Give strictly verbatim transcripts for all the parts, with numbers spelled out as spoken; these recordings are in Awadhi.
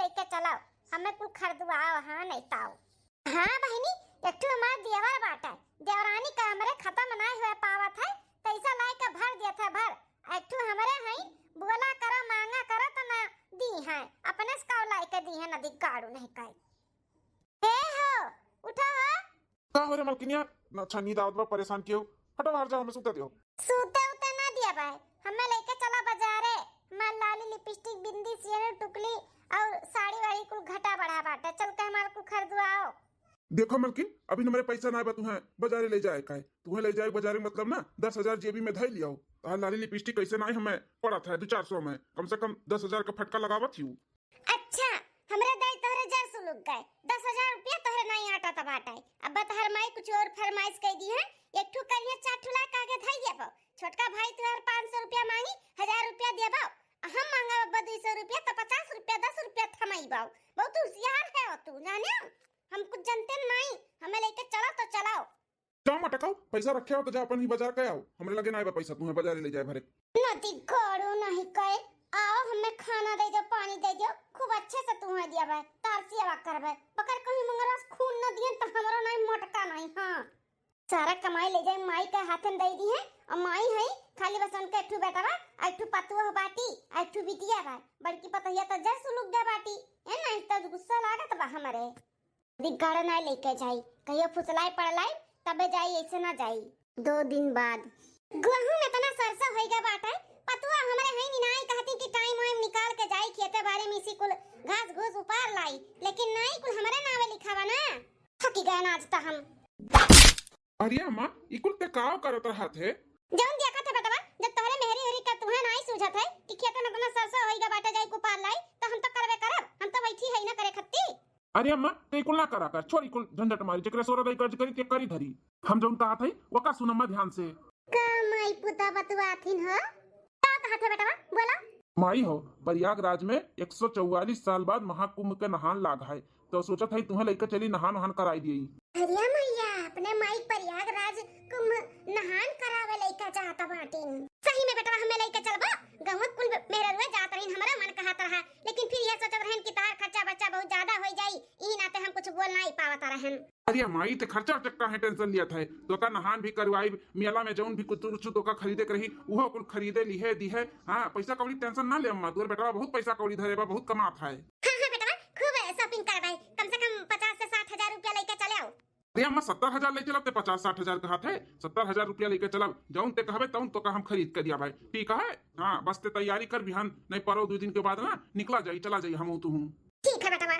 लेके चलाओ, हमें कुल खरीदवाओ, हाँ नहीं ताओ। हाँ बहिनी, एक ठो हमार देवर बाटे, देवरानी का हमरे खत्म नाई हुए पावत है, पैसा लाई के भर देत है भर। एक ठो हमरे हैं, बोला करो, मांगा करो तो ना दी है, अपने से काव लाई के दी है, नदी गाड़ू नहीं काई। हे हो, उठो हो। का हो रे मलकिनिया? अच्छा, नींद आवत बा, परेशान कियो। हटो बाहर जाओ, हमें सूते दियो। सूते उते ना दिया भाई, हमें लेके चला बाजारे। हमार लाली, लिपस्टिक, बिंदी, सियन, टुकली और साड़ी वाड़ी कुल घटा बढ़ा बाटे। चल के हमार कुल खरीदवाओ। देखो मलकिन, अभी हमारे पैसा ना बा तुहें बाजारे ले जाए का है। तुहें ले जाए बाजारे मतलब ना दस हजार जेबी में धई लियाओ। तहार लाली लिपस्टिक कैसे ना हमें पड़ा था दो चार सौ में, कम से कम दस हजार का फटका लगावत ही। अच्छा, हमरे दाई तोहरे जर सुलुक गए, दस हजार रुपया तोहरे नाई आटा तब आटा है। अब तोहर माई कुछ और फरमाइश कह दी है, एक ठो करिया चार ठो ला के आगे धई देबो। छोटका भाई तोहर पाँच सौ रुपया मांगी, हजार रुपया देबो। हम मांगा बब्बा दो सौ रुपया, तो पचास रुपया, दस रुपया थमाई बाऊ। बहुत होशियार है हो तू, जाने? हम कुछ जानते नहीं, हमें लेके चलो तो चलाओ। जाओ मटकाओ, पैसा रखे हो तो जा अपन ही बाजार के आओ। हमरे लगे ना आए बा पैसा, तुम्हें बाजारे ले जाए भरे। नदी गड़ू नहीं कहे, आओ हमें खाना दे दो, पानी दे दो, खूब अच्छे से तुम्हें दिया बा, तार सेवा करबे। पकड़ कहीं मंगरवा से खून न दिए तो हमरो नहीं मटका नहीं। हाँ, सारा कमाई ले जाए माई के हाथन दे दी है। और माई है खाली बस उनके एक ठू बेटा बा, एक ठू पतुआ बाटी, एक ठू बिटिया बा। बड़की पतोहिया तो जर सुलुक गया बाटी, ए नहीं तो गुस्सा लागत बा हमरे। दिग्गाड़ा ना लेके जाई, कहियो फुसलाई पड़लाई, तबे जाई, ऐसे ना जाई। दो दिन बाद। गहूं में इतना सरसों होइगा बाटे, पतुआ हमरे हई नी नाई कहती कि टाइम वाइम निकाल के जाई खेते बारे में इसी कुल घास घूस उपार लाई, लेकिन नाई कुल हमरे नावे लिखावा ना। थकी गए ना आज तो हम। अरे अम्मा, ई कुल ते काव करत रहत है? जौन देखत है बेटवा, जब तोहरे मेहरी होरी का तुहे नाई सूझत है कि खेते में इतना सरसों होइगा बाटे जाई कुपार लाई, तो हम तो करबे करब, हम तो बैठी है ना करे खत्ती। अरे अम्मा, ते कुल ना करा कर, छोड़ी कुल झंझट मारी, जेकरे सोरा दाई कर्ज करी ते करी धरी। हम जौन कहत हई, वका सुन अम्मा ध्यान से। का माई पुता बतुआथिन हो? का कहत है बेटवा, बोला। माई हो, प्रयागराज में एक सौ चौवालीस साल बाद महाकुंभ के नहान लाग है, तो सोचत हई तुहे लइके चली नहान वहान कराई दिए। अरे मैया, अपने माई प्रयागराज कुंभ नहान करावे लइका चाहत बाटिन। सही में बेटवा हमें लइके चलबो? गौवा कुल मेहररुए जात रहिन, हमरा मन कहत रहा, लेकिन फिर यह सोचत रहन कि तार खर्चा बर्चा बहुत ज्यादा हो जाई, ई नाते हम कुछ बोल नहीं पावत रहन। अरे माई, ते खर्चा चक्का है टेंशन लिया था, तो का नहान भी करवाई, मेला में जौन भी कुछ रुचु तो का खरीदे के रही, उहो कुल खरीदे लिहे दिहे। हाँ, पैसा कौड़ी टेंशन ना ले अम्मा, तोर बेटवा बहुत पैसा कौड़ी धरे बा, बहुत कमात है। हाँ, हाँ बेटवा, खूब शॉपिंग करबे, कम से कम पचास से साठ हजार रुपया लइके चले आओ। अरे अम्मा, सत्तर हजार ले चलब ते पचास साठ हजार कहत है, सत्तर हजार रुपया लइके चलब, जौन ते कहबे तौन तो का हम खरीद के दिया भाई, ठीक है? हाँ, बस ते तैयारी कर, बिहान नहीं परो दो दिन के बाद ना निकला जाई, चला जाई हम तू हूँ। ठीक है बेटवा।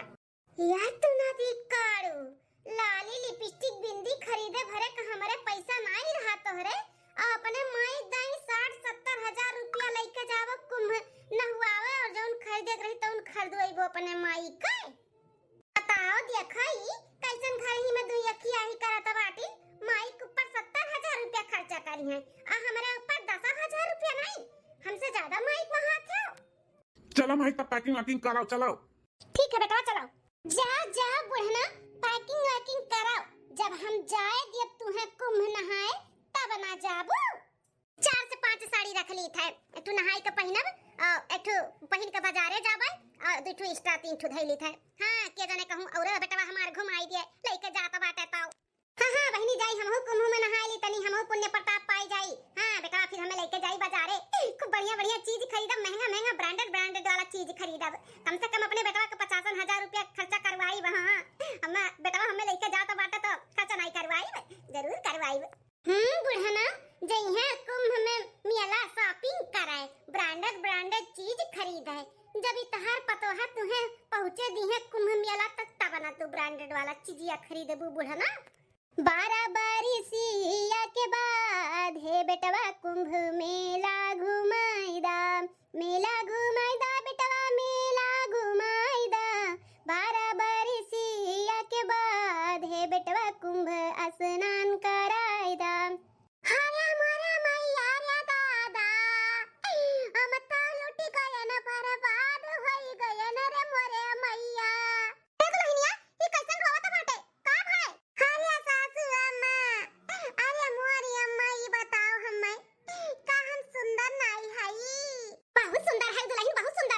या तू ना दी काड़ू, लाली लिपस्टिक बिंदी खरीदे भरे का हमरे पैसा नाई रहा तोहरे, आ अपने माई दाई साठ सत्तर हजार रुपया लइके जावो कुंभ नहुआवे और जौन खरीदे के रही तौन खरीदवाइबो अपने माई के। बताओ, देखा ई कैसन घर ही में दुई अखिया ही करत बाटिन, माई के ऊपर सत्तर हजार रुपया खर्चा करी हैं, आ हमरे ऊपर दस हजार रुपया नहीं, हमसे ज्यादा माई के हाथ है। चलो माई, तब packing वैकिंग कराओ, चलो। ठीक है बेटवा, चलो। जा, जा बुढ़ना, packing वैकिंग कराओ, जब हम जाए दियब तुहें कुंभ नहाए, तब ना जाबू। चार से पाँच साड़ी रख ली थे, एक ठो नहाई के पहिनब, और एक ठो पहिन के बाजारे जाबे, और दू ठो extra तीन ठो धई ली थे। हाँ, के जाने कहूँ और बेटवा हमार घुमाई दिए, लइके जात बाटे तो। हाँ, हाँ, बहिनी जाई, हमहू कुंभ में नहाई ली तनी, हमहू पुण्य प्रताप पाई जाई। हाँ, बेटवा फिर हमें लइके जाई बाजारे, खूब बढ़िया बढ़िया चीज खरीदब, महंगा महंगा branded branded वाला चीज खरीदब। कम से कम अपने बेटवा के पचासन हजार रुपया खर्चा करवाई। हाँ, हम बेटवा हमें लइके जात बाटे तो खर्चा नहीं करवाई, जरूर करवाई। हम्म, बुढ़ना, जइहे कुंभ में मेला shopping करे, branded branded चीज खरीदे। जब ई तहार पतोहा तुहे पहुँचे दिहे कुंभ मेला तक, तब ना तू branded वाला चीजिया खरीदबू बुढ़ना। बारह बरिसिया के बाद हे बेटवा कुंभ मेला घुमाई दा, मेला घुमाई दा बेटवा, मेला घुमाई दा। बारह बरिसिया के बाद हे बेटवा कुंभ स्नान कराई दा। अरे मोरे मैया रे दादा, हम तो लुटि गयन, बर्बाद होई गयन रे मोरे मैया। ए दुल्हनिया, ई कैसन रोवत बाटे? का भाई? अरे सासू अम्मा, अरे मोरी अम्मा, ई बताओ हम्मे, का हम सुंदर नाई हई? बहुत सुंदर है दुल्हन, बहुत सुंदर।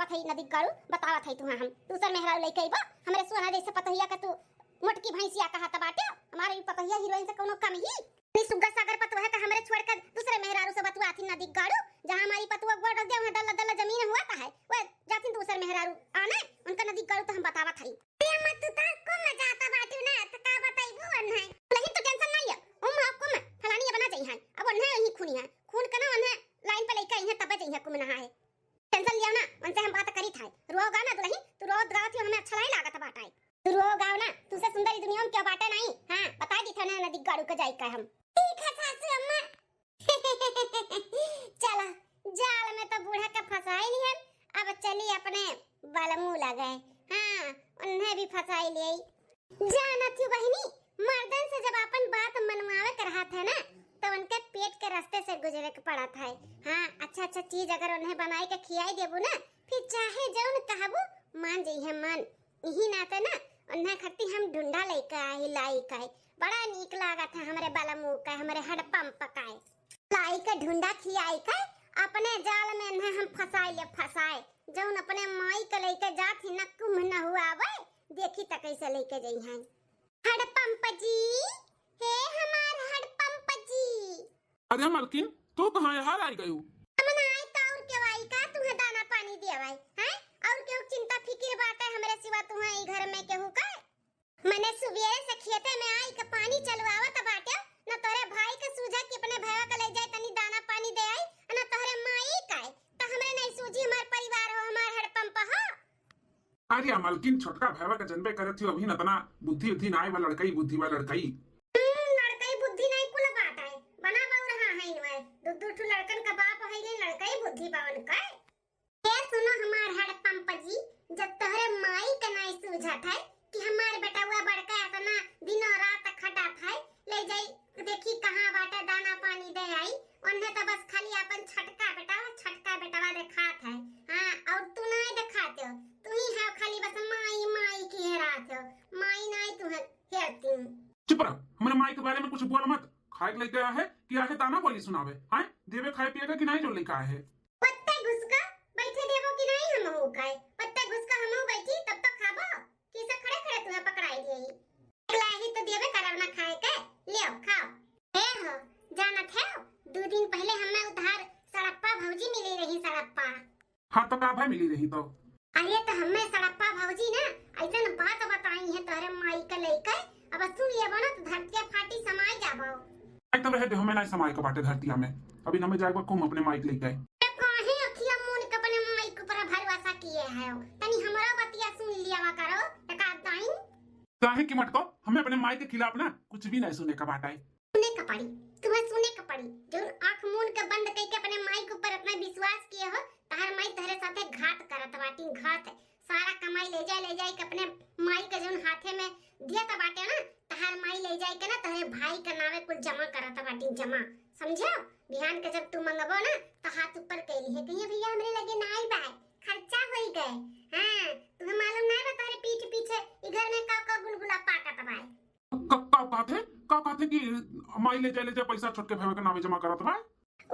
थई नदी गाड़ू, बतावत हई तुहा हम। दूसर मेहरारू लइके अइबा, हमरे सोना जैसे पतोहिया के तू मोटकी भैंसिया कहत बाटे। हमारे ई पतोहिया हीरोइन से कौनो कम ही? नी सुग्गा सागर पतोह के हमरे छोड़ के दूसरे मेहरारू से बतुआथी नदी गाड़ू। जहाँ हमारी पतोह गोड़ रख दे, वहाँ डल्ला डल्ला जमीन हुआ का है, वह जाथिन दूसर मेहरारू आने, उनका नदी गाड़ू तो हम बतावत हई। ए अम्मा, तू तो कुम जाता बाटू ना, त का बताइबू ओन्हे? लेकिन तू tension ना लिया, उम हो कुम, फलानी बना जइहैं। अब ओन्हे ही खूनी है, खून के ना ओन्हे लाइन पे लइके अइहैं, तब जइहैं कुम नहाए। Tension लिया ना, उनसे हम बात करी था। रोओ गा ना दुलही, तू रोओ गाओ थी, हमें अच्छा नहीं लागत बाटे। तू रोओ गाओ ना, तू से सुंदर ई दुनिया में क्या बाटे नहीं। हाँ, बता दी था ना नदी गाड़ू के जाई का हम। ठीक है सासू अम्मा। चला, जाल में तो बूढ़ा के फंसाई लिहन, अब चली अपने बलमू लगे। हाँ, उन्हें भी फंसाई ले। जानत ही बहिनी, मर्दन से जब अपन बात मनवावे के रहत है ना, तो उनके पेट के रास्ते से गुजरे के पड़त है। हाँ, अच्छा अच्छा चीज अगर उन्हें बनाए के खियाई देबू ना, फिर चाहे जौन कहबू, मान जइहे मन। यही नाते ना, उन्हें खत्ती हम ढूंढा लइके आई, लाई के। बड़ा नीक लागत है हमरे बलमू के, हमरे हड़पंप के। लाई के ढूंढा खियाई के, अपने जाल में उन्हें हम फंसाई ले, फंसाए। जौन अपने माई के लइके जात ही ना, कुम्ह न हुआ आवे, देखी त कैसे लइके जइहैं। हड़पंप जी, हे हमार हड़पंप जी। अरे मलकिन, तू कहाँ यहाँ आई गयू? हम ना आई तो और के आई का, तुहे दाना पानी दियावाई, हैं? और केहू चिंता फिकिर बाटे हमरे सिवा तुहे ई घर में केहू का? मने सुबेरे से खेते में आई के पानी चलवावत बाटे, न तोरे भाई के सूझा कि अपने भैया के ले जाए तनी दाना पानी दे आई, न तोहरे माई का, त हमरे नहीं सूझी हमार परिवार हो, हमार हड़पंप हो। अरे मलकिन, छोटका भैया के जनबे करत हो, अभी न इतना बुद्धि उद्धि नाय बा, लड़कई बुद्धि बा, लड़कई। हम्म, लड़कई बुद्धि नाय कुल बात है, बना बहु रहा है इनमें, दू दू ठो लड़कन का बाप है रे, लड़कई बुद्धि बा उनका। ए सुनो हमार हड़पंप जी, जब तोहरे माई के नाई सूझत है कि हमार बेटवा बड़का एतना दिनों रात खटत है, ले जाई देखी कहाँ बाटे दाना पानी दे आई, ओन्हे तो बस खाली अपन छोटका बेटवा, छोटका बेटवा देखात है। हाँ, और तू नाई देखात हो, तू ही है खाली बस माई माई की हेरात हो, माई नाई तू है हेरती। चुप रह, हमरे माई के बारे में कुछ बोल मत। खाए के लेके आए है कि आके ताना बोली सुनावे? हैं? देवे खाए पिए का कि नहीं जो लेके आए है? पत्ते घुसका, बैठे देबो कि नहीं हम हो खाए? पत्ते घुसका हम हो बैठी तब तो खाबो। किसे खड़े खड़े तुम्हें पकड़ाई दिए ही। एकला ही तो देवे करब ना खाए के, ले आओ खाओ। ए हो, जानत है, दो दिन पहले हमें उधार सड़प्पा भौजी मिली रही, सड़प्पा। हाँ तो का भाई मिली रही तो? अरे तो हमें सड़प्पा भौजी ना ऐसन बात बताई है तोहरे माई के लेके, अब सुन लेबो ना तो धरतिया फाटी समाई जाबो। आई तो रहे दे, हमें ना समाई के बाटे धरतिया में, अभी हमें जाए बा कुम अपने माई के लेके। तो काहे अखिया मून के अपने माई के ऊपर भरोसा किए है? तनी हमरा बतिया सुन लिया करो, टका दाइन। काहे कि मटको, हमें अपने माई के खिलाफ ना कुछ भी नहीं सुने का बाटे। सुने का पड़ी, तुम्हें सुने का पड़ी। जौन आँख मून के बंद कइके अपने माई के ऊपर अपना विश्वास किए हो, तहार माई तहरे साथे घात करत बाटी, घात। सारा कमाई ले जाए, ले जाए के अपने माई के जौन हाथे में दियत बाटे ना, तहार माई ले जाए के ना तहरे भाई के नावे कुल जमा करत बाटी, जमा। समझो? बिहान के जब तू मंगबो ना, तो हाथ ऊपर कइली है, कहिए, "भैया, हमरे लगे नाई बा, खर्चा होई गए।" हाँ, तुम्हें मालूम नाई बा, तोहरे पीठ पीछे ई घर में का का गुलगुला पाकत बा। क-, का कहत है? का कहत है कि माई ले जा, ले जा, पैसा छोटके भाई के नामे जमा करत बा?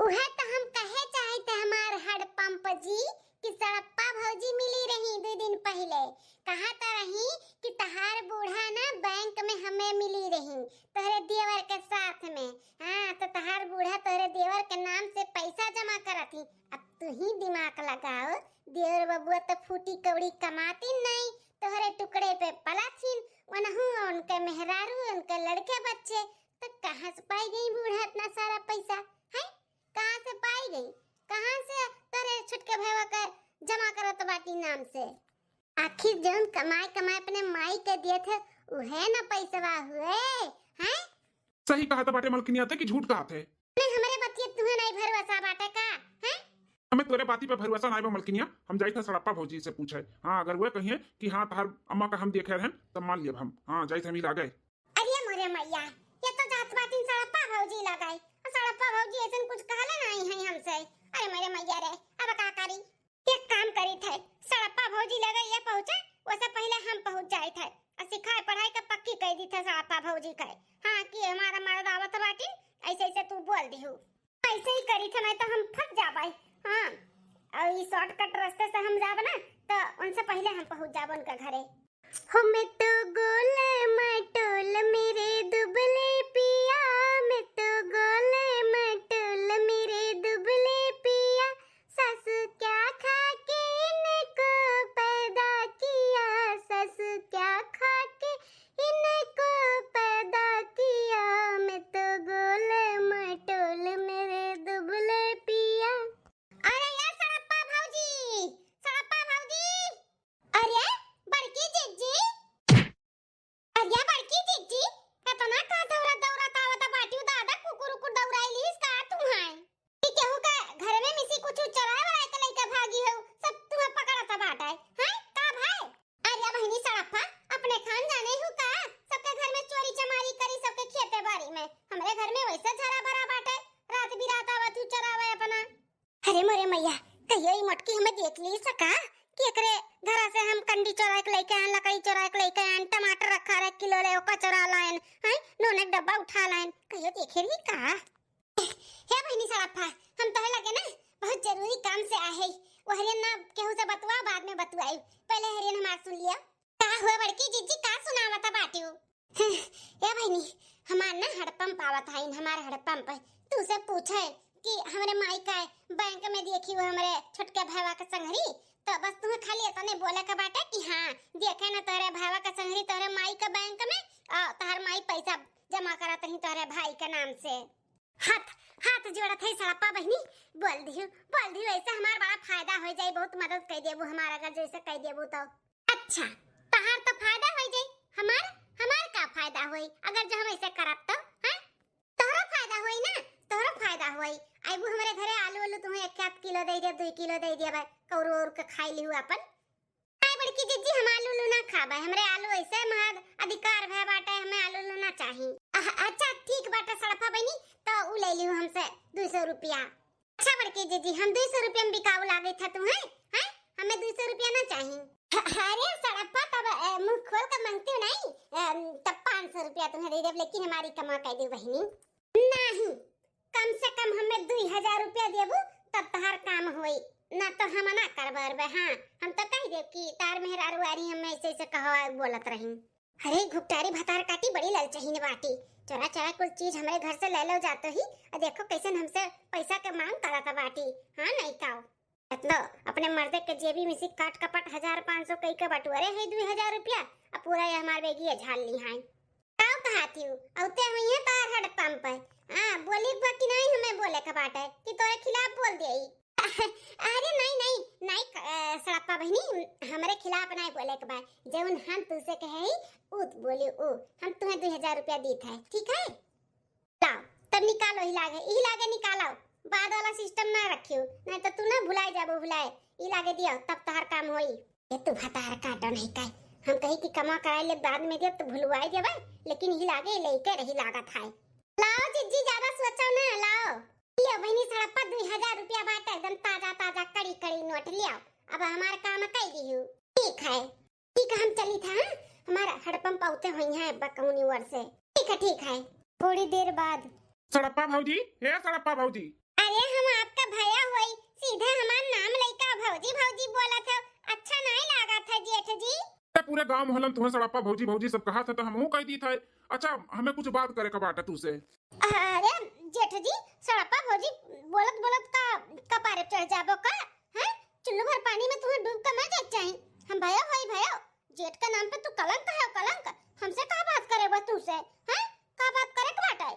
उहे तो हम कहे चाहत है हमार हड़पंप जी कि सड़प्पा भौजी मिली रही दो दिन पहले, कहत रही कि तहार बूढ़ा ना बैंक में हमें मिली रही, तोहरे देवर के साथ में। हाँ, तो तहार बूढ़ा तोहरे देवर के नाम से पैसा जमा करत ही। अब तू ही दिमाग लगाओ, देवर बबुआ तो फूटी कौड़ी कमाती नहीं, तोहरे टुकड़े पे पलाथिन, वनहु उनके मेहरारू, उनके लड़के बच्चे, तो कहाँ से पाई गई बूढ़ा इतना सारा पैसा? हैं? कहाँ से पाई गई? कहाँ से तोरे छोटके भैया के जमा करत बाटी नाम से? आखिर जौन कमाए कमाए अपने माई के दिए थे, उहे न पैसवा हुए, हैं? सही कहत बाटे मलकिनिया ते कि झूठ कहत है? नहीं, हमरे बतिये तुहे नहीं भरोसा बाटे का, हैं? हमें तोरे बाती पे भरोसा नहीं बा मलकिनिया, हम जाई था सड़प्पा भौजी से पूछे। हाँ, अगर वे कहिए कि हाँ, तहार अम्मा का हम देखे रहन, तब मान लियब हम। हाँ, जाई था हम ही लागे। अरे मोरे मैया, ये तो जात बाटिन सड़प्पा भौजी लगाई। सड़प्पा भौजी ऐसन कुछ कहले नहीं है हमसे। अरे मोरे मैया रे, अब का करी? एक काम करी थे, सड़प्पा भौजी लगे ये पहुँचे, वैसे पहले हम पहुँच जाए थे। और सिखाए पढ़ाई के पक्की कह दी थे सड़प्पा भौजी के। हाँ, कि हमारा मर्द आवत बाटिन, ऐसे ऐसे तू बोल दिहू। ऐसे ही करी थे, नहीं तो हम फंस जाबाई। हाँ, और ई shortcut रास्ते से हम जाब ना, तो उनसे पहिले हम पहुँच जाब उनका घरे। हो मैं तो गोल मटोल मेरे दुबले पिया, मैं तो गोल मटोल मेरे दुबले पिया, सासू क्या खा के इनको पैदा किया, सासू क्या खा के इनको पैदा किया, मैं तो गोल मटोल मेरे दुबले पिया। अरे ये सड़प्पा भौजी, सड़प्पा भौजी, अरे बड़की जिज्जी, अरे बड़की जिज्जी, केतना का दौड़त दौड़त आवत बाटिउ दादा, कुकुर उकुर दौड़ाइलिस का तुहैं? कि केहू के घर में मिसी कुछ चराए वाला के लइके भागी हो, सब तुहैं पकड़त बाटे, हैं? का भाई? अरे बहिनी सड़प्पा, अपने खान जाने हू का? सबके घर में चोरी चमारी करी, सबके खेते बारी में, हमरे घर में वैसे झरा भरा बाटे, रात बिरात आवत हू चरावे अपना। अरे मोरे मैया, कहियो ई मोटकी हमें देख ली सका कि एकरे घरा से हम कंडी चोरा के लइके आएन, लकड़ी चोरा के लइके आएन, टमाटर रखा रहे किलो ले ओका चोरा लाएन, हैं, नून एक डब्बा उठा लाएन, कहियो देखे रही का? हे बहिनी सड़प्पा, हम तोहे लगे ना बहुत जरूरी काम से आए हैं, वो हरियन ना केहू से बतुआ, बाद में बतुआई, पहले हरियन हमार सुन लिया। का हुआ बड़की जिज्जी, का सुनावता बाटिउ? ए बहिनी, हमार ना हड़पंप आवत हइन, हमार हड़पंप। तू से पूछे कि हमरे माई का बैंक में देखी वो हमरे छोटके भैया के संगरी, तो बस तुम्हें खाली इतने बोले के बाटे कि हाँ, देखे ना तोहरे भैया के संगरी तोहरे माई के बैंक में, आ, तोहर माई पैसा जमा करत ही तोहरे भाई के नाम से। हाथ, हाथ जोड़त है सड़प्पा बहिनी, बोल दिहु, बोल दिहु, ऐसे हमार बड़ा फायदा हो जाई, बहुत मदद कर देबू हमार, अगर जैसे कर देबू तो। अच्छा, तहार तो फायदा हो जाई, हमार, हमार का फायदा होई अगर जो हम ऐसे करब तो, हैं? तोहरो फायदा होई ना, तोहरो फायदा होई। आइबू हमरे घरे आलू, आलू तुम्हें एक आध किलो दे देब, दुई किलो दे देब, कौरू और के खाई लिहू अपन। नहीं बड़की जिज्जी, हम आलू, आलू ना खाबे, हमरे आलू ऐसे हमार अधिकार भय बाटे, हमें आलू, आलू ना चाही। अह, अच्छा ठीक बाटे सड़प्पा बहिनी, तो उ ले लिहू हमसे दुई सौ रुपया। अच्छा बड़की जिज्जी, हम दुई सौ रुपया में बिकाऊ लागे था तुम्हें, हैं? हमें दुई सौ रुपया ना चाही। अरे सड़प्पा, तब, अ, मुंह खोल के मांगती हो नहीं, अ, तब पाँच सौ रुपया तुम्हें दे देब, लेकिन हमारी कमा कर दे बहिनी। नहीं, कम से कम हमें दुई हजार रुपया देबू, तब तहार काम होई, ना तो हम ना करबे। हाँ, हम तो कह देब कि तार मेहरारू आरी हमें ऐसे ऐसे कहो बोलत रही। अरे घुपटारी भतार काटी बड़ी ललचहीन बाटी, चोरा चोरा कुल चीज हमरे घर से ले लो जातो ही, और देखो कैसन हमसे पैसा के मांग करत बाटी। हाँ नहीं काओ, मतलब अपने मर्दे के जेबी में से काट कपट हजार पाँच सौ कई के बटुअरे है दुई हजार रुपया, अब पूरा ये हमार बेगिए झाल ली हैं। काओ कहाती हूँ, औते हुई है तार हड़पंप। हाँ, बोली बा कि नहीं हमें बोले के बाटे कि तोरे खिलाफ बोल देई। अरे नहीं, नहीं, नहीं, अ, सड़प्पा बहिनी, हमरे खिलाफ नहीं बोले के बा। जौन हम तुझसे कहे ही, उ बोली उ। हम तुम्हें दुई हजार रुपया दीत है, ठीक है? लाओ, तब निकालो ही लागे, ही लागे निकालो। बाद वाला सिस्टम ना रखियो, नहीं तो तू ना भुलाए जाबो भुलाए। ई लागे दियो, तब तोहार काम होई। ये तू भतार काटो नहीं काहे? हम कही कि कमा कराए ले बाद में दियो तो भुलवाए देबे, लेकिन ही लागे लेके रही लागत है। लाओ जिज्जी, ज्यादा सोचो ना, लाओ। लियो बहिनी सड़प्पा, दुई हजार रुपया बाटे, एकदम ताजा ताजा कड़ी कड़ी नोट लियो। अब हमार काम कई दिहू। ठीक है, ठीक है, हम चली था, हाँ? हमार हड़पंप औते हुई है बकौनी ओर से। ठीक है, ठीक है। थोड़ी देर बाद। सड़प्पा भौजी, हे सड़प्पा भौजी। अरे हम आपका भैया होई, सीधे हमार नाम लइका भौजी भौजी बोलत हो, अच्छा नहीं लागत है जेठ जी। त पूरे गांव मोहल्ला में तुम्हें सड़प्पा भौजी भौजी सब कहा था, तो हमहू कह दी था। अच्छा, हमें कुछ बात करे का बाटे तू से। अरे जेठ जी, सड़प्पा भौजी बोलत बोलत का कपारे चढ़ जाबो का? हैं? चुल्लू भर पानी में तुम्हें डूब के मर जाए चाही। हम भयो होई भयो, जेठ का नाम पे तू कलंक है कलंक। हमसे का बात करे बा तू से? हैं? का बात करे के बाटे?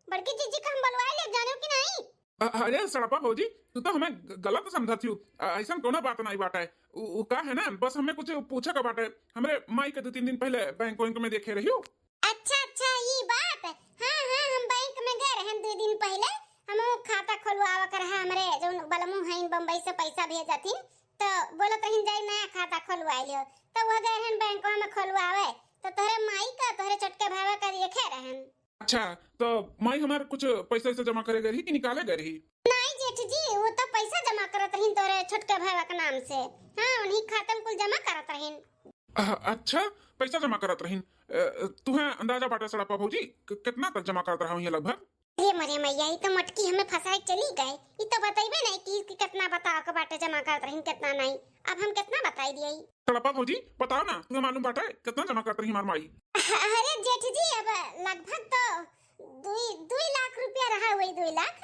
बड़की जीजी का हम बुलवाए ले जाने कि नहीं? अ-, अरे सड़प्पा भौजी, तू तो हमें ग-, गलत समझत हियो। अ, ऐसन कोनो बात नहीं बाटे। उ, उ का है ना, बस हमें कुछ पूछे का बाटे। हमरे माई के दो तीन दिन पहले बैंक वैंक में देखे रहियो। अच्छा, अच्छा, ई बात। हाँ, हाँ, हम बैंक में गए रहन दो दिन पहले। हम खाता खोलवावे के रहा, हमरे जौन बलमू हैं बम्बई से पैसा भेजत हिन, तो बोलत रहिन जाई नया खाता खोलवा लियो। तो वो गए रहन बैंक में खोलवावे, तो तोहरे माई का, तोहरे छोटके भाई का देखे रहन। अच्छा, तो माई हमार कुछ पैसा वैसा जमा करे गई रही कि निकाले गई रही? नहीं जेठ जी, वो तो पैसा जमा करत रहिन तोरे छोटके भाई के नाम से। हाँ, उन्हीं खाता में कुल जमा करत रहिन। अ-, अच्छा, पैसा जमा करत रहिन। अ, तुहें अंदाजा बाटे सड़प्पा भौजी, क-, कितना तक जमा करत रहा हुई लगभग? हे मोरे मैया, ई तो मोटकी हमें फंसाए चली गए। ई तो बतइबे नहीं कि, कि कितना बताओ के बाटे जमा करत रहिन, कितना नहीं। अब हम कितना बताई दिए? चलप्पा भौजी, बताओ ना, तुम्हें मालूम बाटे कितना जमा करत रही हमार माई? अरे जेठ जी, अब लगभग तो दुई, दुई लाख रुपया रहा हुई, दुई लाख।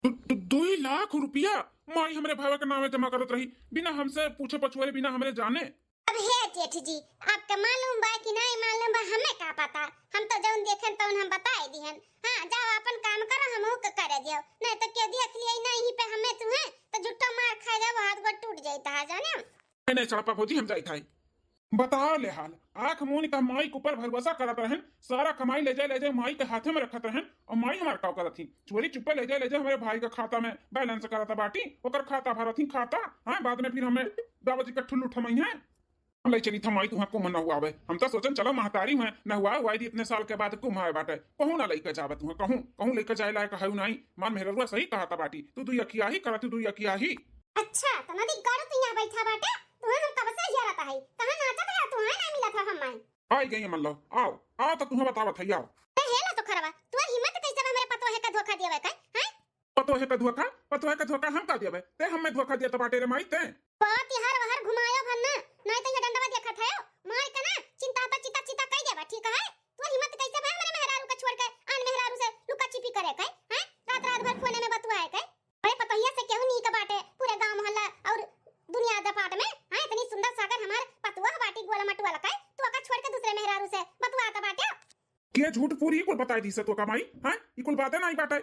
दु-, दु-, दुई लाख रुपया माई हमरे भावे के नामे जमा करत रही, बिना हमसे पूछे पछुआरे, बिना हमरे जाने। अब हे जेठ जी, आपका मालूम बा कि नहीं मालूम बा, हमें का पता? हम तो जौन देखेन तौन हम बताए दिहन। हाँ, जाओ अपन काम करो, हमहू के करे दियो, नहीं तो केहू देख लिया नहीं पे हमें तुम्हें, तो झूठो मार खा जाओ, हाथ गोड़ टूट जाई तहार जाने। नहीं, नहीं, चलप्पा भौजी, हम जाइत हई। बताओ ले हाल, आँख मून का माई के ऊपर भरोसा करत रहन, सारा कमाई ले जाए, ले जाए माई के हाथे में रखत रहन, और माई हमार का करत ही? चोरी चुप्पे ले जाए, ले जाए हमारे भाई का खाता में बैलेंस करत बाटी, ओकर खाता भरत ही खाता। हाँ, बाद में फिर हमें बाबा जी का ठुल्लू ठमई है। हम ले चली था माई तुहाँ कुम्भ नहुआवे। हम तो सोचन चलो महतारी हुए नहुआ हुआ दी इतने साल के बाद कुम्भ आए बाटे, कहूँ ना लेके जावे तुहाँ, कहूँ, कहूँ लेके जाए लायक है नहीं। मार मेहररुआ सही कहा था बाटी, तू दुई अखिया ही करा, तू दुई अखिया ही। अच्छा, तो नदी गाड़ो तू यहाँ बैठा बाटे, तुहाँ हम कब से हेरत है, कहाँ नाचत है, तुहाँ ना मिलत है हम माई। आई गई मल्लो, आओ, आओ तो तुहाँ बतावत है, आओ। ते हेला तो खरवा, तोर हिम्मत कैसे बा हमरे पतोहे का धोखा देवे का, हैं? पतोहे का धोखा, पतोहे का धोखा हम का देवे? ते हमें धोखा देत बाटे रे माई ते। बहुत ही हर वहर घुमायो भर ना, नहीं तो ये डंडवा देखत है, मार के ना चिंता पे चिता चिता कह देवा, ठीक है? तोर हिम्मत कैसे बा हमरे मेहरारू का छोड़ के आन मेहरारू से लुका छिपी करे के, हैं? रात रात भर फोने में बतुआए के। अरे पतोहिया से केहू नीक बाटे पूरे गांव मोहल्ला और दुनिया दपाट में, हाँ, इतनी सुंदर सागर हमार पतुआ बाटी गोल मटुआ लकाय, तू ओका छोड़ के दूसरे मेहरारू से बतुआत बाटे। के झूठ पूरी कुल बताई दी से तो कमाई, हाँ, ई कुल बातें नहीं बाटे।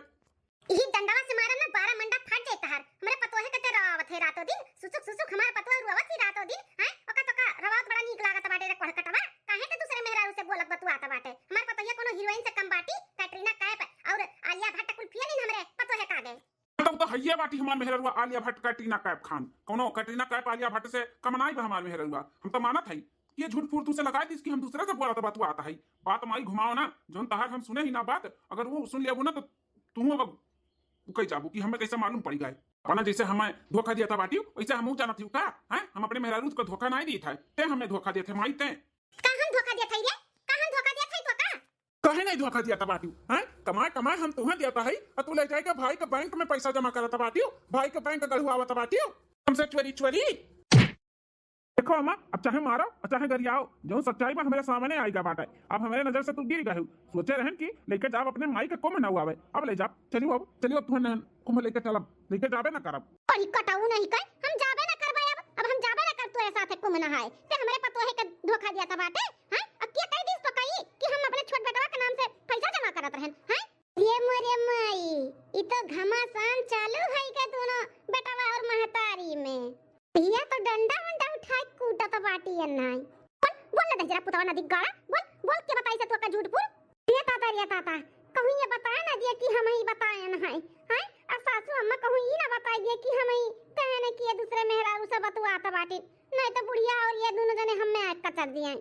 यही डंडवा से मारा ना बारह मंडा फाट जाए तहार। हमरे पतोहे के ते रोवावत है रातों दिन, सुसुक सुसुक हमार पतोह रोवावत ही रातों दिन, हैं? ओका तो का रोवावत बड़ा नीक लागत बाटे रे कोढ़कटवा, काहे के दूसरे मेहरारू से बोलत बतुआत बाटे? हमार पतोहिया कोनो हीरोइन से कम बाटी? कैटरीना कैफ और आलिया भट्ट कुल फेल इन हमरे पतोहे का आगे। तब तो हइये बाटी हमार मेहररुआ आलिया भट्ट, कैटरीना कैफ खान, कोनो कैटरीना कैफ आलिया भट्ट से कम नाई बा हमार मेहररुआ। हम तो मानत हई कि ये झूठ फूट तू से लगाई दिस कि हम दूसरे से बोलत बतुआत हई। बात माई घुमाओ ना, जौन तहार हम सुने ही ना बात, अगर वो सुन लेबू ना तो तू अब उकई जाबू कि हमें कैसे मालूम पड़ी गए। अपना जैसे हमें धोखा दिया था बाटी, वैसे हमहू जानत ही का, हैं? हम अपने मेहरारू को धोखा नहीं दी था, ते हमें धोखा दिए थे माई ते। का हम धोखा दिया था रे? का हम धोखा दिया था तो का? काहे नहीं धोखा दिया था बाटी, हैं? कमाए कमाए हम तुम्हें दिया था, है? और तू ले जाए के भाई के बैंक में पैसा जमा करत बाटी, भाई के बैंक गढ़ुआवत बाटी, हमसे चोरी चोरी। देखो अम्मा, अब चाहे मारो और चाहे गरियाओ, जौन सच्चाई बा हमरे सामने आइगा बाटे। अब हमरे नजर से तू गिर गए हो। सोचे रहन कि लेके जाब अपने माई के कुम्भ नहुआवे। अब ले जाब, चलियो अब, चलियो अब तुहन कुम्भ लेके चलब, लेके जाबे ना करब। अरे कटाऊ नहीं कहे, हम जाबे ना करबे अब, अब हम जाबे ना करब तोरे साथे कुम्भ नहाए। ते हमरे पतोहे के धोखा दिया था बाटे, हैं? अब के कह दिस तो कही कि हम अपने छोट बेटवा के नाम से पैसा जमा करत रहन, हैं? ये मोरे माई, ई तो घमासान चालू है के दोनों बेटवा और महतारी में। भैया तो डंडा उंडा उठाए कूटत बाटी है नाई। बोल, बोल ना दहिजरा पुतवा नदी गाड़ा, बोल, बोल के बताई से तू का झूठ बोल। रे ताता, रे ताता, कहूँ ये बताए ना दिए कि हम ही बताए न है, हैं? और सासू अम्मा कहूँ ई ना बताई दिए कि हम ही कहे न कि ये दूसरे मेहरारू से बतुआत बाटी, नहीं तो बुढ़िया और ये दोनों जने हमें आग कचर दिए।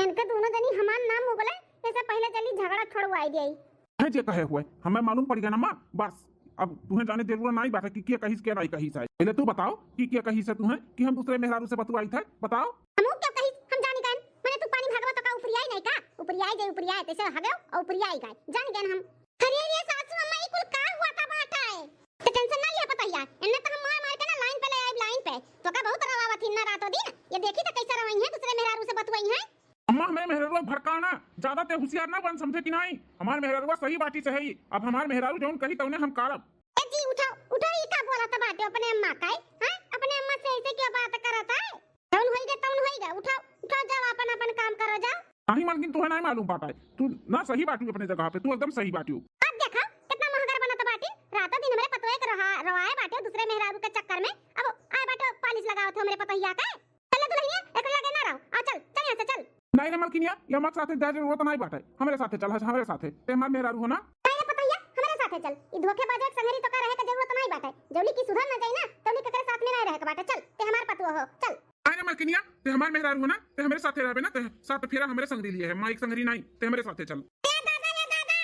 इनके दोनों जनी हमार नाम उगले, ऐसे पहले चली झगड़ा छोड़वाई दिए। है जे कहे हुए, हमें मालूम पड़ गया ना माँ, बस अब तुम्हें जाने जरूरत नहीं बात है कि क्या कहिस, क्या नहीं कहिस है। पहले तू बताओ कि क्या कहिस है तुम्हें कि हम दूसरे मेहरारू से बतुआई थे, बताओ। हमू क्या कहिस, हम जानी गए, मैंने तू पानी भागवा तो का उपरियाई नहीं का, उपरियाई जे उपरियाई, तैसे हगेव और उपरियाई गए, जानी गए हम। अरे रे सासू अम्मा, ई कुल का हुआ था बात है? तो टेंशन ना लिया पतोहिया, इन्ने तो हम मार मार के ना लाइन पे ले आइब, लाइन पे। तो का बहुत रवावत ही ना रातों दिन, ये देखी तो कैसे रवाई है, दूसरे मेहरारू से बतुआई है। अम्मा, हमारे मेहररुआ भड़काओ ना, ज्यादा ते होशियार ना बन, समझे कि नहीं? हमार मेहररुआ सही बाटी से है, अब हमार मेहरारू जौन कही तौने हम करब। ए जी, उठाओ, उठाओ, ई का बोलत बाटे अपने अम्मा का, हैं? अपने अम्मा से ऐसे क्यों बात करत है? जौन होई गे, तौन होई गे, उठाओ, उठाओ, जाओ, अपन, अपन काम करो, जाओ। नहीं मलकिन, तुहे नहीं मालूम बाटे, तू ना सही बाटी अपने जगह पे, तू एकदम सही बाटी हो। अब देखा, कितना महगर बनत बाटी, रातों दिन हमरे पतोहे के रहा, रवाए बाटे दूसरे मेहरारू के चक्कर में, अब आए बाटे पालिश लगावत हो हमरे पतोहिया के। चल दुल्हनिया, एकरे लगे ना रहो। आ चल, चल यहाँ से चल। नहीं रे मलकिनिया, ये अम्मा के साथे जाए जरूरत नहीं बाटे। हमरे साथे चल, हमरे साथे। ते हमार मेहरारू हो ना? नहीं रे पतोहिया, हमरे साथे चल। ई धोखेबाज के संगरी तो का रहे के जरूरत नहीं बाटे। जौली की सुधर ना जाई ना, तौली केकरे साथ में नहीं रहे के बाटे। चल, ते हमार पतुआ हो, चल। नहीं रे मलकिनिया, ते हमार मेहरारू हो ना, ते हमरे साथे रहबे ना, ते साथ फेरा हमरे संगरी लिए है, माई के संगरी नहीं, ते हमरे साथे चल। ए दादा, ए दादा,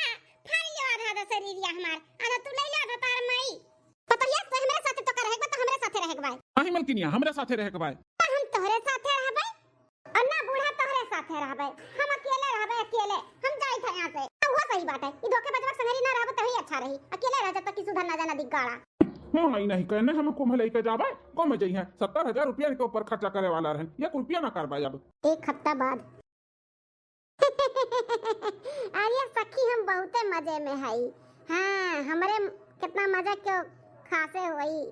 फाड़ लियो आधा आधा शरीर या हमार। आधा तू ले ले, आधा तार माई। पतोहिया, तोहे हमरे साथे तो का रहे के बा, तो हमरे साथे रहे के बा। नहीं मलकिनिया, हमरे साथे रहे के बा। ना हम तोहरे साथे रहबे, और ना बूढ़ा तोहरे साथे रहबे। हम अकेले रहबे, अकेले। हम जाइत है यहाँ से। हाँ, वो सही बात है। ई धोखेबाजवा के संगरी ना रहबे, तभी अच्छा रही। अकेले रह, जब तक कि सुधर ना जाना दिग्गाड़ा। हूँ, नहीं, नहीं, कहने हम कुंभ लेके जाबे, कुंभ जइहें, सत्तर हजार रुपया के ऊपर खर्चा करे वाला रहन, एक रुपया ना करबे अब। एक हफ्ता बाद। अरे सखी, हम बहुते मजे में हई। हाँ, हमरे कितना मजा क्यों खासे होई।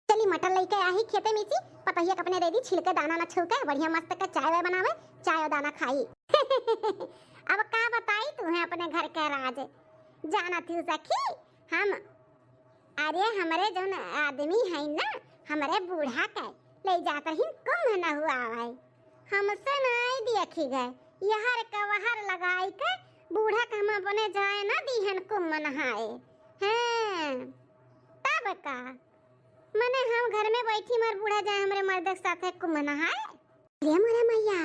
चली मटर लेके आही खेते में से, पतहिया के अपने दे दी, छिलके दाना ना छुलके, बढ़िया मस्त के चाय वाय बनावे, चाय और दाना खाई। अब का बताई तू है अपने घर के राज, जानत हूँ सखी, हम, अरे हमरे जौन आदमी है ना, हमरे बूढ़ा के ले जात रही कुंभ नहुआवे, हमसे नाई देखी गए, यहर का वहर लगाई के बूढ़ा के हम अपने जाए ना दीहन कुंभ नहाए। हैं, तब का? मने हम घर में बैठी, मार बूढ़ा जाए हमरे मर्द के साथे कुंभ नहाए? अरे मोरे मैया,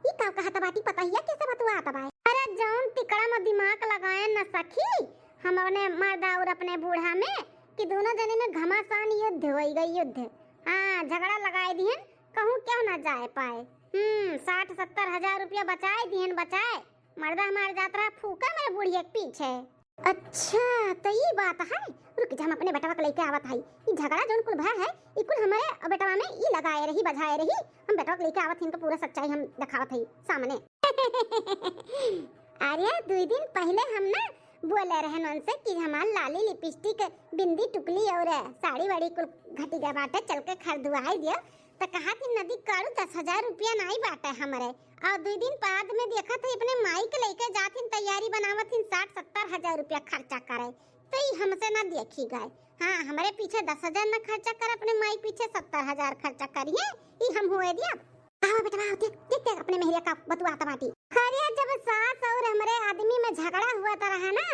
ई का कहत बाटी, पतहिया कैसे बतुआत बा? अरे जौन तिकड़ा में दिमाग लगाए न सखी, हम अपने मर्दा और अपने बूढ़ा में कि दोनों जने में घमासान युद्ध होई गई, युद्ध। हाँ, झगड़ा लगाए दिहन, कहूँ क्यों ना जाए पाए। हम्म, साठ सत्तर हजार रुपया बचाए दिहन, बचाए। मर्दा हमार जात रहा फूका मेरे बुढ़िया के पीछे। अच्छा, तो ई बात है। रुक जा, हम अपने बेटवा के लेके आवत हई। ई झगड़ा जौन कुल भय है, ई कुल हमरे बेटवा में ई लगाए रही, बझाए रही। हम बेटवा के लेके आवत हई, इनका पूरा सच्चाई हम दिखावत हई सामने। अरे, दुई दिन पहले हम ना बोले रहन उनसे कि हमार लाली, लिपस्टिक, बिंदी, टुकली और साड़ी वाड़ी कुल घटी गए बाटे, चल के खरीदवाई दियो। त कहा थी, "नदी काढ़ू, दस हजार रुपया नाई बाटे हमरे।" और दुई दिन बाद में देखा थी, अपने माई के लेके जात हिन, तैयारी बनावत हिन, साठ सत्तर हजार रुपया खर्चा करे। तो ई हमसे ना देखी गए। हाँ, हमरे पीछे दस हजार ना खर्चा कर, अपने माई पीछे सत्तर हजार खर्चा करिए, ई हम हुए दिया। आवा बेटवा, देख, देख, देख, अपने मेहरिया का बतुआत बाटी। अरे, जब सास और हमरे आदमी में झगड़ा हुआ त रहा ना,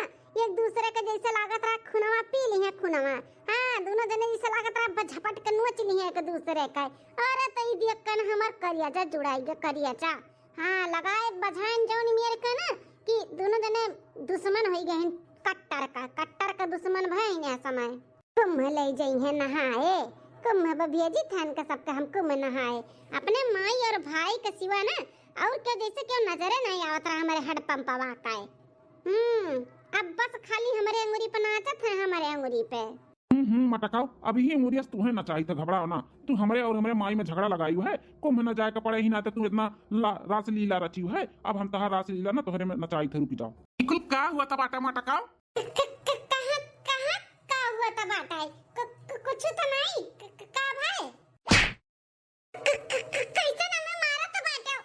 एक दूसरे के जैसे लागत रहा खुनवा पी लिहे खुनवा। हाँ, दोनों जने जैसे लागत रहा ब-, झपट के नोच लिहे एक दूसरे का। अरे, त ई देख के ना हमार करिया जा जुड़ाई गे, करिया जा। हाँ, लगाए बझाइन जौन मेर के ना कि दोनों जने दुश्मन होई गए हैं, कट्टर का, कट्टर का दुश्मन भए हैं यह समय। कुंभ ले जइहें नहाए, कुंभ ब भेजी थन के सबके हम कुंभ नहाए। अपने माई और भाई के सिवा ना और के जैसे क्यों नजरे नहीं आवत रहा हमारे हेडपंपवा का। हम्म, अब बस खाली हमारे अंगुरी पे नाचत है, हमारे अंगुरी पे। हम्म, हम्म, मटकाओ, अभी ही अंगुरिया से तुहे नचाई थे, घबराओ ना। तू हमरे और हमरे माई में झगड़ा लगाई है, कुंभ न जाए के पड़े ही ना, तो तू इतना ला-, रासलीला रची है। अब हम तहार रासलीला ना तोहरे में नचाई थे, रुकी जाओ। ई कुल का हुआ था बाटा मटकाओ? क-, क-, क-, कहाँ, कहाँ का हुआ था बाटा है? क-, क-, कुछ तो नहीं। क-, क-, का भाई? क-, क-, क-, कैसे ना मैं मारा तो बाटा?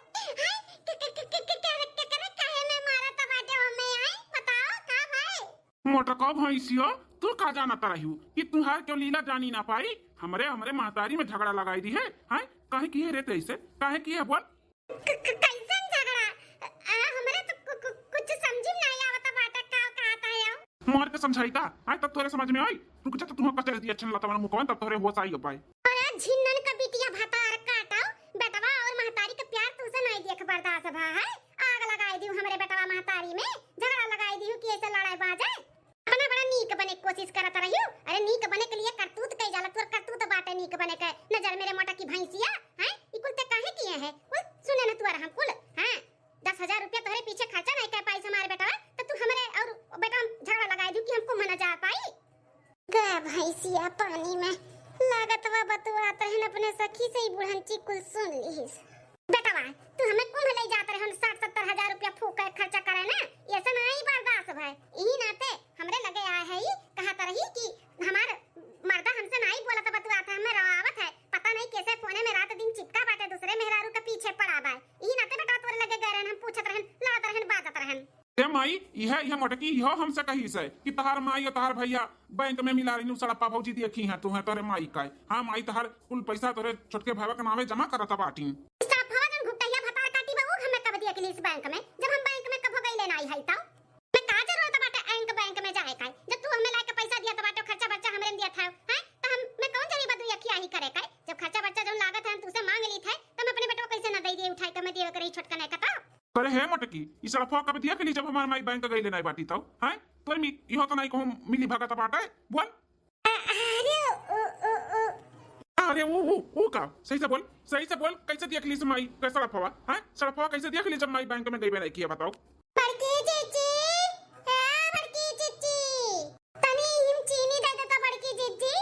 हाय, क-, क-, क-, क-, क-, क-, क-, करे काहे में मारा तो बाटा हमें, हाय? बताओ, का भाई? मोटका भैंसिया, तू का जानत रही हो कि तुहार क्यों लीला जानी ना पाई? हमरे, हमरे महतारी में झगड़ा लगाई दी है, हैं? काहे किए रे तैसे? काहे किए बोल? क-, क-, कैसन झगड़ा? आ, हमरे तो कु-, कु-, कुछ समझी में नहीं आवत बाटे, का कहत है हो? मार के समझाई का? आए तब तोरे समझ में आई। रुक जा, तो तुहार कचर दिया छन लता वाला मुकवन, तब तोरे होश आई पाए। अरे झिन्नन का बिटिया भतार काटो, बेटवा और महतारी का प्यार तुमसे नहीं देख बर्दाश्त भा है। आग लगाई दियो हमरे बेटवा महतारी में, झगड़ा लगाई दियो कि ऐसे लड़ाई बाजे। अपना बड़ा नीक बने के कोशिश करत रहियो। अरे नीक बने के लिए करतूत कई जाला, तोर करतूत बाटे नीक बने के। नजर मेरे मोटा की भैंसिया, हैं? ई कुल ते काहे किए हैं? कुल सुने न तुअर हम कुल, हैं? दस हजार रुपया तोहरे पीछे खर्चा नहीं कर पाई हमारे बेटवा, तो तू हमरे और बेटवा में झगड़ा लगाई दू कि हमको मना जा पाई? गा भैंसिया पानी में लागत बा बतुआत रहन अपने सखी से ही बुढ़ंची कुल सुन लिहिस। बेटवा, तू हमें कुंभ ले जात रहन, साठ सत्तर हजार रुपया फूक के खर्चा करे ना, ऐसा नहीं बर्दाश्त भाई। यही नाते हमरे लगे आए है, ई कहत रही कि हमार मर्दा हमसे नाई बोलत बतुआत है, हमें रोआवत है। पता नहीं कैसे फोने में रात दिन चिपका बाटे, दूसरे मेहरारू के पीछे पड़ा बा। ई नाते बेटा तोरे लगे गए रहन, हम पूछत रहन, लड़त रहन, बाजत रहन। ए माई, इहे, इहे मोटकी, इहो हमसे कही से कि तहार माई और तहार भैया बैंक में मिला रही सड़प्पा भौजी देखी हैं तू है तोरे माई का। हाँ माई, तहार कुल पैसा तोरे छोटके भाई के नामे जमा करत बाटी। सड़प्पा जन घुटैया भतार काटी बा, उ हमें कब दिया कि इस बैंक में, जब हम बैंक में कभो गईले नाई है तो? मैं का जरूरत बाटे बैंक, बैंक में जाए का? जब तू हमें लाके पैसा दिया तो बाटे, खर्चा बर्चा हमरे में दिया था, हैं? तो हम, मैं कौन जानी बदू यखिया ही करे का? जब खर्चा बर्चा जौन लागत है, हम तुझसे मांग ली थे, तो हम अपने बेटवा कैसे ना दे दिए उठाई के, मैं दिए करे छोटका नहीं का तो? करे हे मोटकी, ई सड़फवा कब दिया के ली जब हमार माई बैंक गईले नहीं बाटी तो, हैं? तोर मी, इहो तो नहीं कहूँ मिली भगत बाटे, बोल। अ-, अरे, ओ, ओ, ओ। अरे, ऊ, ऊ, ऊ का? सही से बोल, सही से बोल, कैसे दिया के ली से माई, कैसे सड़फवा, हैं? सड़फवा कैसे दिया के ली जब माई बैंक में गईबे नहीं किया, बताओ? बड़की जीजी, ए बड़की जीजी, तनी हिम चीनी दे देता बड़की जीजी,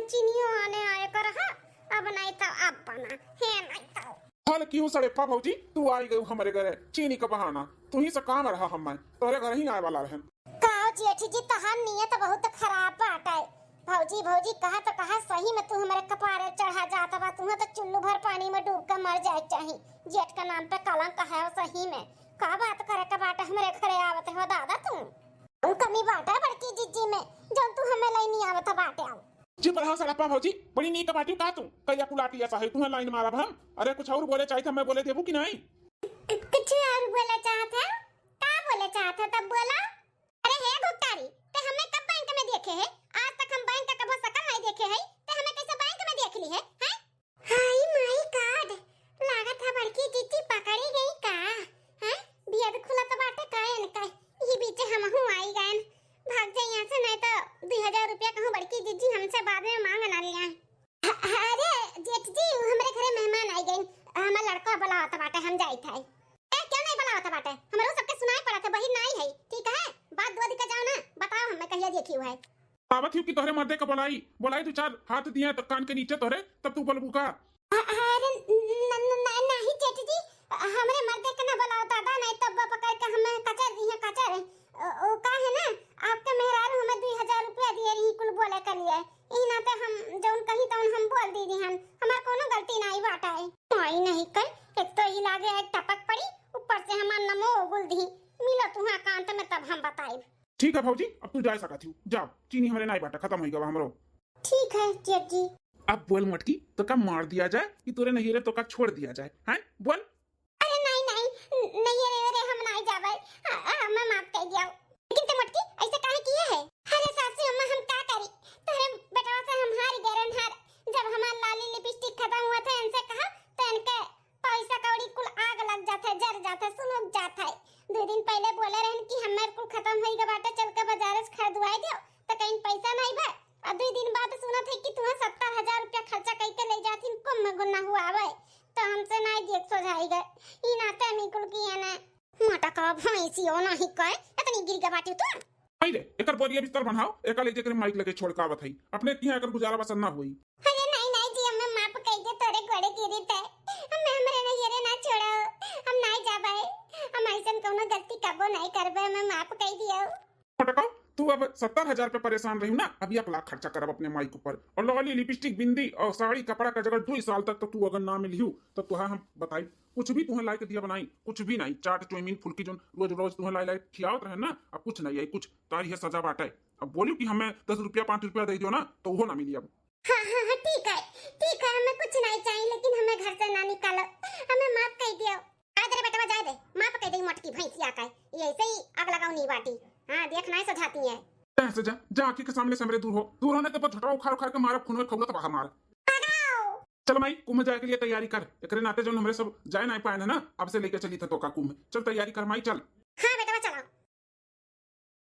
चीनियो आने आए कर हा, अब नहीं तो अब बना, हे नहीं तो। हल क्यों सड़ेपा भौजी, तू आई गई हमरे घरे चीनी का बहाना, तू ही से काम रहा हम, मैं तोरे घर ही आए वाला रहन। का जेठ जी, तहार नियत बहुत खराब बाटे। भौजी, भौजी कहा तो कहा, सही में तू हमरे कपारे चढ़ा जात बा। तू तो चुल्लू भर पानी में डूब के मर जाए चाही। जेठ के नाम पे कलंक है सही में। का बात करे के बाटे, हमरे घरे आवत हो दादा तू? कौन कमी बाटे बड़की जिज्जी में, जौन तू हमें लइनी आवत बाटे? आओ। चुप रहा सड़प्पा भौजी, बड़ी नीक बाटी का तू? कहिया कुलाटी ऐसा है, तुम्हें लाइन मारब हम। अरे कुछ और बोले चाहित, हमें बोले देबू कि नहीं? कुछ और बोले चाहत है? का बोले चाहत है तब बोला। अरे हे घुट्टारी, ते हमें कब बैंक में देखे है? आज तक हम बैंक का कबो शकल नहीं देखे है, ते हमें कैसे बैंक में देख ली है, हैं? हाय माय गॉड, लागत है बड़की जिज्जी पकड़ी गई का? हैं? बियद खुलत बाटे का इनका? ये बीचे हमहू आई गए। भाग जाए यहाँ से, नहीं तो दो हजार रुपया कहूँ बड़की जिज्जी हमसे बाद में मांग ना लिया। अरे जेठ जी, हमरे घरे मेहमान आई गए, हमार लड़का बुलावत बाटे, हम जाइत है। ए, क्यों नहीं बुलावत बाटे? हमरो सबके सुनाई पड़त है, बहिन नहीं है, ठीक है? बात दो दिक्कत जाओ ना, बताओ हमें कहिया देखी हुआ है। आवत हिउ कि तोहरे मर्दे का बोलाई, बोलाई दो चार हाथ दिए तो कान के नीचे तोहरे, तब तू बोलबू का? अ-, अरे न-, न-, न-, नहीं जेठ जी, हमरे मर्दे के ना बोलाओ दादा, नहीं तब वो पकड़ के हमें कचर दी है कचर। ओ, ओ का है ना, आपके मेहरारू हमें दो हजार रुपया दिए रही कुल बोले के लिए, ई नाते हम जौन कही तौन हम बोल दी दिहन, हमार कोनो गलती नहीं बाटा है। माई नहीं कह, एक तो ई लागे है टपक पड़ी, ऊपर से हमार नमो उगुल दी। मिलो तुहाँ कांत में तब हम बताइब। ठीक है भौजी, अब तू जा सकत हिउ, जाओ, चीनी हमरे नाई बाटा, खत्म होई गवा हमरो। ठीक है जेठ जी। अब बोल मोटकी, तो का मार दिया जाए कि तोरे नैहरे तो का छोड़ दिया जाए, हैं? बोल। अरे नहीं नहीं, नैहरे रे हम नहीं जाबे, आ, आ, हमें माफ कर दिया। लेकिन ते मोटकी ऐसे काहे किए है? अरे सासू अम्मा हम का करी, तोरे बेटवा से हम हार गए रहन हार। जब हमार लाली लिपस्टिक खत्म हुआ था इनसे कहा तो इनके पैसा कौड़ी कुल आग लग जात है, जर जात है, सुलग जात है। दो दिन पहले बोले रहन कि हमार कुल खत्म होई गए बाटे, चल के बाजारे से खरीदवाई दियो, तो कहीं पैसा नहीं बा। और दो दिन बाद सुनत है कि तुम्हें सत्तर हजार रुपया खर्चा करके ले जाथिन कुंभ गुना हुआ आवे, तो हमसे नहीं देख सोझाई गए। ई नाते हम ई कुल किए ना। मोटा का भैंसी हो नहीं कहे, इतनी गिर गए बाटे तू। आई रे, एकर बोरिया बिस्तर बनाओ, एका ले जेकर माइक लगे छोड़ का आवत है। अपने किहाँ एकर गुजारा बसर ना होई। अरे नहीं, नहीं जी, हमें माफ कर दे, तोरे गोड़े गिरी थे। हमें हमरे नैहरे ना छोड़ो, हम नहीं जाबे। हम ऐसन कौनो गलती कबो नहीं करबे, हमें माफ कर दियो। मोटका, तू अब सत्तर हजार पे परेशान रही ना, अब एक लाख खर्चा करब अपने माई के ऊपर। और लाली, लिपस्टिक, बिंदी और साड़ी, कपड़ा का जगह दुई साल तक तो तू अगर ना मिलियो, तो तुहा हम बताई, कुछ भी तुम्हें लाई के दिया बनाई, कुछ भी नहीं, चाट, चाउमीन, फुल्की जोन रोज रोज तुम्हें लाई लाई खियावत रहे ना, अब कुछ नहीं आई, कुछ तारी है सजा बाटे। अब बोलियो कि हमें दस रुपया, पाँच रुपया दे दियो ना, तो वो ना मिली अब। हाँ, हाँ, हाँ, ठीक है, ठीक है, हमें कुछ नहीं चाहिए, लेकिन हमें घर से ना निकालो, हमें माफ कर दियो। आ दे रे बेटवा, जाए दे, माफ कर दे मोटकी भैंसिया का, ये ऐसे ही आग लगाओ नी बाटी। हाँ, देख नहीं सजाती है। जा से जा, जा, आँखी के सामने से हमरे दूर हो, दूर होने तो झटवा उखाड़ उखाड़ के मारा, खून में खौलत बाहर मार। चल माई, कुंभ जाए के लिए तैयारी कर। एकरे नाते जौन हमरे सब जाए नाई पाए ना, अब से लेके चली थे तोका कुंभ। चल तैयारी कर माई, चल। हाँ